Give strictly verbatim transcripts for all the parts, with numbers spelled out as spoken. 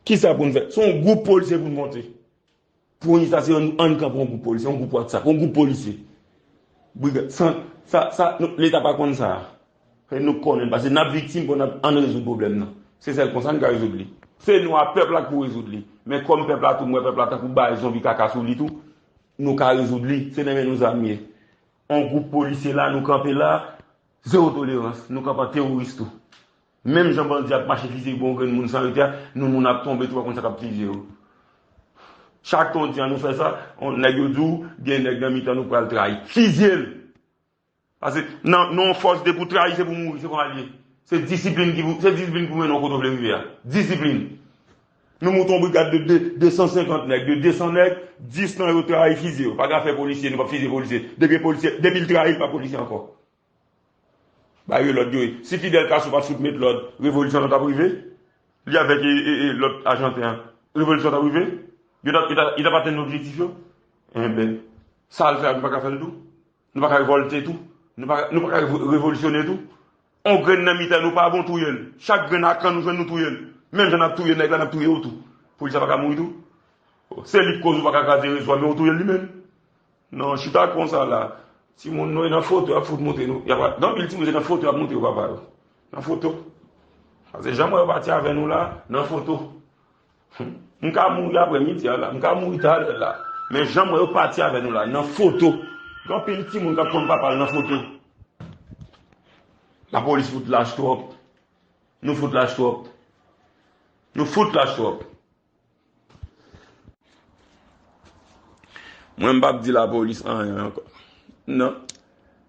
Kisa pou n fè? Se yon gwoup polisye pou n monte. Pou n sa, se ann, ann kanpe yon gwoup polisye, yon gwoup WhatsApp, yon gwoup polisye. Brigad, san, sa, sa, nou, Leta pa konn sa. Fè nou konnen, paske n ap viktim pou n ap ann rezoud pwoblèm nan. Se sèl konsa n ka rezoud li. Se nou a pèp la k pou rezoud li. Men kòm pèp la tou, m wè pèp la tankou bay zonbi kaka sou li tou, nou ka rezoud li. Se nan men nou zam ye. On gwoup polisye la, nou kanpe la, zewo tolerans. Nou kanpe an teworis tou. Menm jan bandi ap mache fiziye pou yon grenn moun san rete a, nou moun ap tonbe tou, pa konn sa k ap fiziye yo. Chak tan w di an nou fè sa, on, nèg yo di w, gen nèg nan mitan nou pral trayi. Fiziye l! Paske nan, nan yon fòs de pou trayi, se pou mouri, se kòman l ye. Se disiplin ki pou, se disiplin ki pou mennen w kote w vle rive a. Disiplin. Nou monte yon brigad de, de, de san senkant nèg, de de san nèg, dis nan yo trayi, fiziye yo. Pa gen afè polisye, nou p ap fiziye polisye. Depi polisye, depi l trayi, l pa polisye ankò. Ba yo lòd yo ye. Si Fidel Castro pa t fout met lòd, revolisyon nan t ap rive? Li avèk e, e, e, lòt Ajanten an, revolisyon t ap rive? Yo t ap, yo t ap, yo t ap atenn objektif yo? Enben, sa l fè a, nou pa ka fè l tou? Nou pa ka revòlte tou? Nou pa, nou pa ka revo- revolisyone tou? On grenn nan mitan nou pa bon, touye l. Chak grenn a kann nou jwenn, nou touye l. Menm jan n ap touye nèg la, n ap touye w tou. Polis la pa ka mouri tou? Se li k koz ou pa ka kraze rezo a, men ou touye l li menm. Non, chita konsa la. Timoun nou e nan foto y ap fout montre nou. Y ap, gen anpil timoun se nan foto y ap montre yo papa yo. Nan foto. Paske jan m wè yo pati avè nou la, nan foto. M ka mouri aprè midi a la, m ka mouri talè la. Men jan m wè yo pati avè nou la, nan foto. Gen anpil timoun k ap konn papa l nan foto. Lapolis fout lach twòp. Nou fout lach twòp. Nou fout lach twòp. Mwen m p ap di lapolis anyen ankò. Non.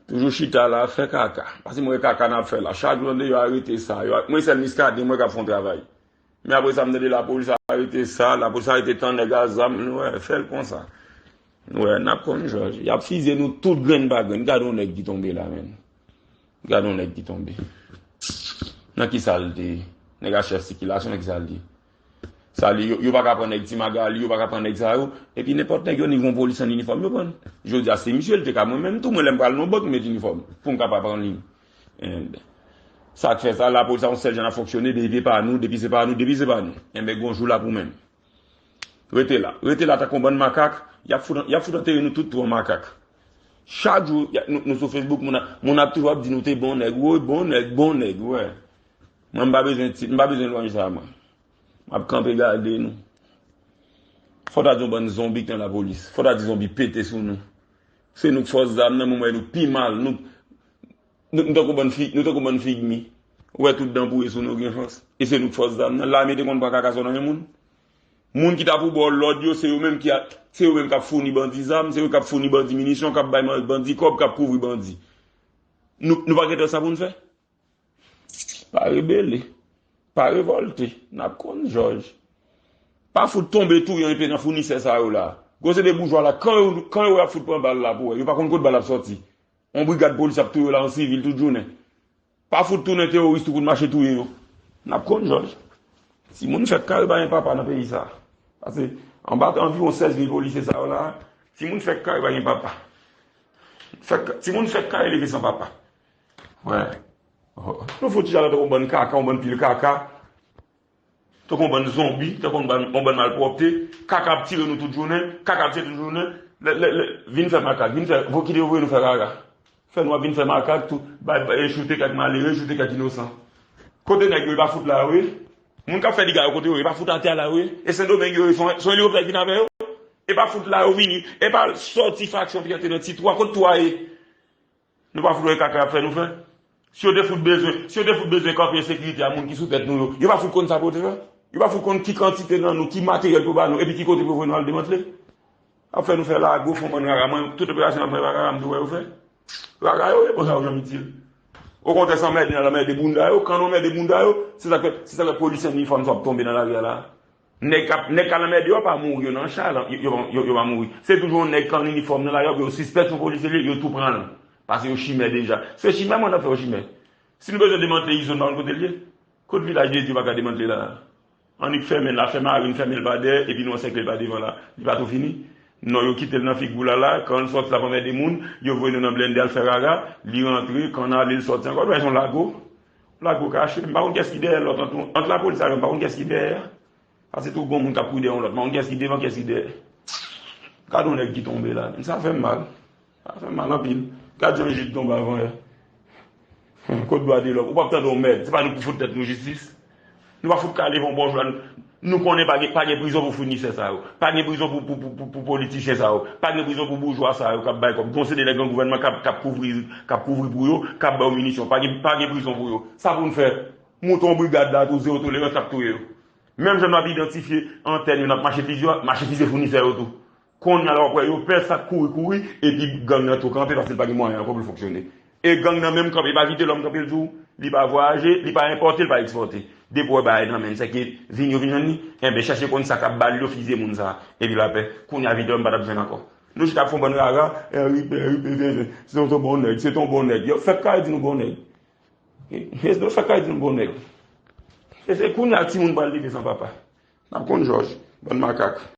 Toujou chita la, fè kaka. Paske mwen wè kaka n ap fè la. Chak jou tande yo arete sa. Yo, mwen sèl Miskaden mwen k ap fè yon travay. Men apre sa, m tande lapolis arete sa, lapolis arete tan nèg a zam, nou wè, fè l konsa. Nou wè, n ap konn jòj. Y ap fiziye nou tout grenn pa grenn. Gade yon nèg ki tonbe la, menm. Gade yon nèg ki tonbe. Nan ki sa l te ye? Nèg a chèf sikilasyon, nan ki sa l te ye? Sa li, yo, yo pa ka pran nèg Ti Magali, yo pa ka pran nèg sa yo. Epi nenpòt nèg yo, ni yon polis an inifòm, yo pran. Jodi a, se misye, l te ka mwen menm tou, mwen lè m pral nan bank, m met inifòm. Pou m kapab pran liy. And sa k fè sa, lapolis sa yon sèl jan l ap fonksyone, depi se pa nou, depi se pa nou, depi se pa nou. Enben, gon jou l ap ou menm. Rete la. Rete la tankou yon bann makak. Y ap fout, y ap fout antere nou tout tou an makak. Chak jou, y a- nou, nou sou Facebook, moun ap, moun ap toujou ap di nou te bon nèg. Woy, bon nèg, bon nèg, wè. Mwen, m pa bezwen tit, m pa bezwen lwanj sa, mwen. M ap kanpe gade nou. Fò ta di yon bann zonbi k nan lapolis. Fò ta di zonbi pete sou nou. Se nou k fòs zam nan, mwen, m wè nou pi mal. Nou, nou, nou tankou bann fi, nou tankou bann figmi. Ou wè tout dan pouri sou nou gen fòs. E se nou k fòs zam nan. Lame te konn pran kaka sou nan men moun. Moun ki ta pou ba w lòd yo, se yo menm ki a, se yo menm k ap founi bandi zam, se yo k ap founi bandi minisyon, k ap bay man- bandi kòb, k ap kouvri bandi. Nou, nou pa gen tan sa pou n fè? Pa rebele. Pa revòlte. N ap konn jòj. Pa fout tonbe touye yon epe nan founisè sa yo la. Gwo se de boujwa la, kan yo, kan yo ap fout pran bal la pou wè. Yo pa konn kot bal ap sòti. Yon brigad polis ap touye yo la an sivil tout jounen. Pa fout tounen teworis tou pou n mache touye yo. N ap konn jòj. Timoun fèk kare pa gen papa nan peyi sa. Paske anba anviwon sèz mil polisye sa yo la, timoun fèk kare pa gen papa. Fèk, timoun fèk kare leve san papa. Wè. Nou fout chita la tankou yon bann kaka, yon bann pil kaka. Tankou yon bann zonbi, tankou yon bann, yon bann malpwòpte. Kaka ap tire nou tout jounen, kaka ap tire tout jounen. Lè, lè, lè, vin fè makak, vin fè, vo kite yo voye nou fè rara. Fè nou ap vin fè makak tou, bay, bay, choute kèk malere, choute kèk inosan. Kote nèg yo, yo pa fout la yo ye? Moun k ap fè dega yo kote yo ye? Yo pa fout atè a la yo ye? E Sendomeng yo ye, se yon, se yon elikoptè ki vin avè yo? E pa fout la yo vini, e pa sòti fraksyon fyète nan ti twa, kot twa ye? Nou pa fout wè kaka y ap fè nou fè? Si yo te fout bezwen, si yo te fout bezwen kanpe ensekirite a moun ki sou tèt nou yo, yo pa fout konn sa pou yo te fè? Yo pa fout konn ki kantite nan nou, ki materyèl pou yo ba nou, epi ki kote pou yo voye nou al demantle? Ap fè nou fè lago, fè yon bann rara. Mwen, tout operasyon n ap fè rara, m tou wè yo fè. Rara yo, e bon sa yo janm itil. Okontrè, sa anmède n al anmède bounda yo. Kan nou anmède bounda yo, se sa k fè, se sa k fè polisye an inifòm sa ap tonbe nan lari a la. Nèg k ap, nèg k al anmède yo pa mouri, yo nan chay la, yo, yo, yo, yo pa mouri. Se toujou yon nèg k an inifòm nan lari a, yo sispèk se yon polisye li ye, yo tou pran l. Paske yo chimè deja. Se chimè, mwen, n ap fè yo chimè. Si nou bezwen demantle izòn, pa konn kote l ye? Kot Vilaj de Dye pa ka demantle la? Annik fèmen l la, fè marin, fèmen l pa dèyè, epi nou ansèkle l pa devan la. Li pa tou fini? Non, yo kite l nan figi w la la, kan l sòti l ap anmède moun, yo voye nou nan blende al fè rara, li rantre, kan n ale l sòti ankò, nou wè se yon lago. Lago kache, m pa konn kiyès ki dèyè lòt ant nou. Ant lapolis avè m, m pa konn kiyès ki dèyè a. Paske tou gon moun k ap kouri dèyè yon lòt. Men kiyès ki devan, kiyès ki dèyè. Gade yon nèg ki tonbe la. Sa fè m mal. Sa fè m mal anpil. Gade jan Jid tonbe avan yè. Kot dwa de lòm? Ou p ap tande yon mèd. Se pa nou ki fout tèt nou jistis. Nou pa fout ka leve yon bon jou. Nou konnen pa gen, pa gen prizon pou founisè sa yo. Pa gen prizon pou, pou, pou, pou, pou politisyen sa yo. Pa gen prizon pou boujwa sa yo k ap bay kòb. Gon se de nèg nan gouvènman k ap, k ap kouvri, k ap kouvri pou yo, k ap ba yo minisyon. Pa gen, pa gen prizon pou yo. Sa pou n fè. Moute yon brigad la tou, zewo tolerans k ap touye yo. Menm jan n ap idantifye antèn yo, n ap mache fizye, mache fizye founisè yo tou. Kounye a la w ap wè yo pè sa k kouri kouri, epi gang nan tou kanpe paske l pa gen mwayen ankò pou l fonksyone. E gang nan menm kanpe, pa kite lòm kanpe l di w, li pa vwayaje, li pa enpòte, li pa ekspòte. Depi w wè bagay nan men l, sèke vin yo vin jwenn li, enben chèche konn sa k ap ba l yo fizye moun sa, epi lapè, kounye a vin lòm pa t ap jwenn ankò. Nou chita ap fè yon bann rara, Henry pè, Henry pè, se yon bon nèg, se yon bon nèg. Yo fèk kare di nou bon nèg. Yo fèk kare di nou bon nèg. E se kounye a timoun pral leve san papa. N ap konn jòj, bann makak.